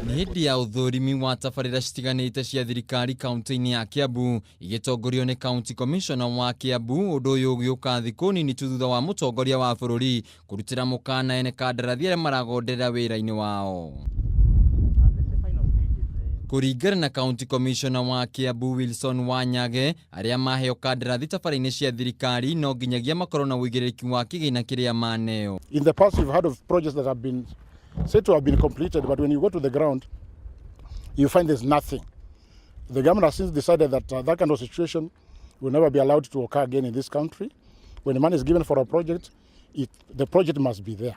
Nĩ hĩndĩ ya ũthũrimi wa tabarĩra citiganĩte cia thirikari kaunti-inĩ ya Kiambu igĩtongorio nĩ County Commissioner wa Kiambu. Ũndũ ũyũ ũgĩũka thikũ nini tu thutha wa mũtongoria wa bũrũri kũrutĩra mũkana ene kandarathi arĩa maragonderera wĩra-inĩ wao. Kũringana na County Commissioner wa Kiambu Wilson Wanyage, arĩa maheo kandarathi tabarĩra-inĩ cia thirikari no nginyagia makorwo na ũigĩrĩrĩki wa kĩgĩna kĩrĩa maneo. In the past, we've heard of projects that have been said to have been completed, but when you go to the ground, you find there's nothing. The government has since decided that that kind of situation will never be allowed to occur again in this country. When money is given for a project, the project must be there.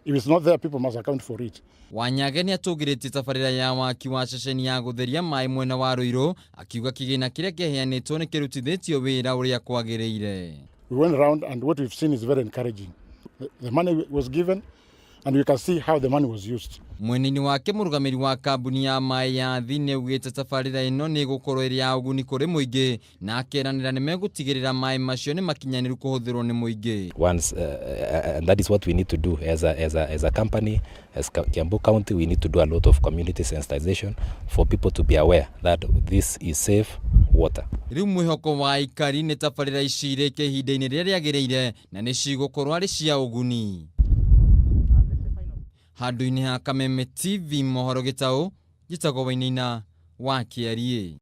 If it's not there, people must account for it. Wanyage nĩ atũgĩrĩtie tabarĩra ya waki wa ceceni ya gũtheria maĩ mwena wa Ruiru, akiuga kĩgĩna kĩrĩa kĩheanĩtwo nĩ kĩrutithĩtio wĩra ũrĩa kwagĩrĩire. We went round, and what we've seen is very encouraging. The money was given, and we can see how the money was used. Mwena-inĩ wake, mũrũgamĩri wa kambuni ya maĩ ya Athi nĩ augĩte tabarĩra ĩno nĩ ĩgũkorwo ĩrĩ ya ũguni kũrĩ mũingĩ, na akeranĩra nĩ megũtigĩrĩra maĩ macio nĩ makinyanĩru kũhũthĩrwo nĩ mũingĩ. Once, and that is what we need to do as a company, as Kiambu County. We need to do a lot of community sensitization for people to be aware that this is safe water. Rĩu mwĩhoko wa aikari nĩ tabarĩra ici irĩke ihinda-inĩ rĩrĩa rĩagĩrĩire na nĩ cigũkorwo arĩ cia ũguni. Handũ-inĩ ha Kameme TV mohoro gĩtaũ, njĩtagwo Wainaina wa Kĩariĩ.